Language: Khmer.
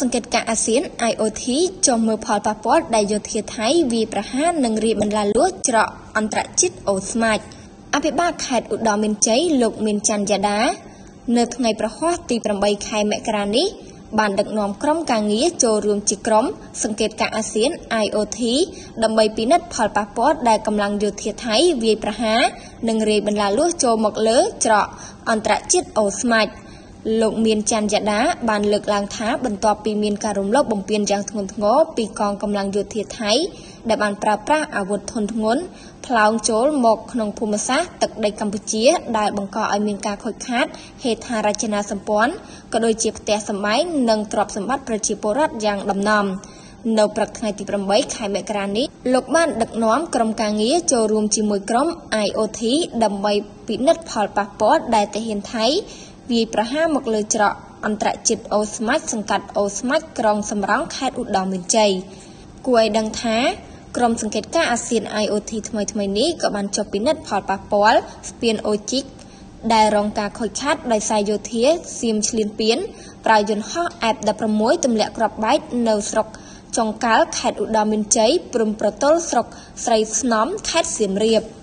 សង្កេតការណ៍អាស៊ាន IOT ចុះមើលផលប៉ះពាល់ដែលយោធាថៃវាយប្រហារនិងរាយបន្លាលួសច្រកអន្តរជាតិអូស្មាច់អភិបាលខេត្តឧត្តរមានជ័យលោកមានច័ន្ទយ៉ាដា នៅថ្ងៃប្រហ័សទី8ខែមករានេះបានដឹកនាំក្រុមការងារចូលរួមជាក្រុមសង្កេតការណ៍អាស៊ាន IOT ដើម្បីពិនិត្យផលប៉ះពាល់ដែលកម្លាំងយោធាថៃវាយប្រហារនិងរាយបន្លាលួសចូលមកលើច្រកអន្តរជាតិអូស្មាច់លោកមានច័ន្ទយ៉ាដាបានលើកឡើងថាបន្ទាប់ពីមានការរំលោភបំពានយ៉ាងធ្ងន់ធ្ងរពីកងកម្លាំងយោធាថៃដែលបានប្រើប្រាស់អាវុធធុនធ្ងន់ផ្លោងចូលមកក្នុងភូមិសាស្ត្រទឹកដីកម្ពុជាដែលបង្កឲ្យមានការខូចខាតហេដ្ឋារចនាសម្ព័ន្ធក៏ដូចជាផ្ទះសម្បែងនិងទ្រព្យសម្បត្តិប្រជាពលរដ្ឋយ៉ាងដំណំនៅព្រឹកថ្ងៃទី8ខែមករានេះលោកបានដឹកនាំក្រុមការងារចូលរួមជាមួយក្រុម IOT ដើម្បីពិនិត្យផលប៉ះពាល់ដែលទាហានថៃវាយប្រហារមកលើច្រកអន្តរជាតិអូស្មាច់សង្កាត់អូស្មាច់ក្រុងសំរោងខេត្តឧត្តរមានជ័យគួរឲ្យដឹងថាក្រុមសង្កេតការណ៍អាស៊ាន IOT ថ្មីៗនេះក៏បានចុះពិនិត្យផលប៉ះពាល់ស្ពានអូជីកដែលរងការខូចខាតដោយសារយោធាសៀមឈ្លានពានប្រើយន្តហោះ F16 ទម្លាក់គ្រាប់បែកនៅស្រុកចុងកាល់ខេត្តឧត្តរមានជ័យព្រំប្រទល់ស្រុកស្រីស្នំខេត្តសៀមរាប។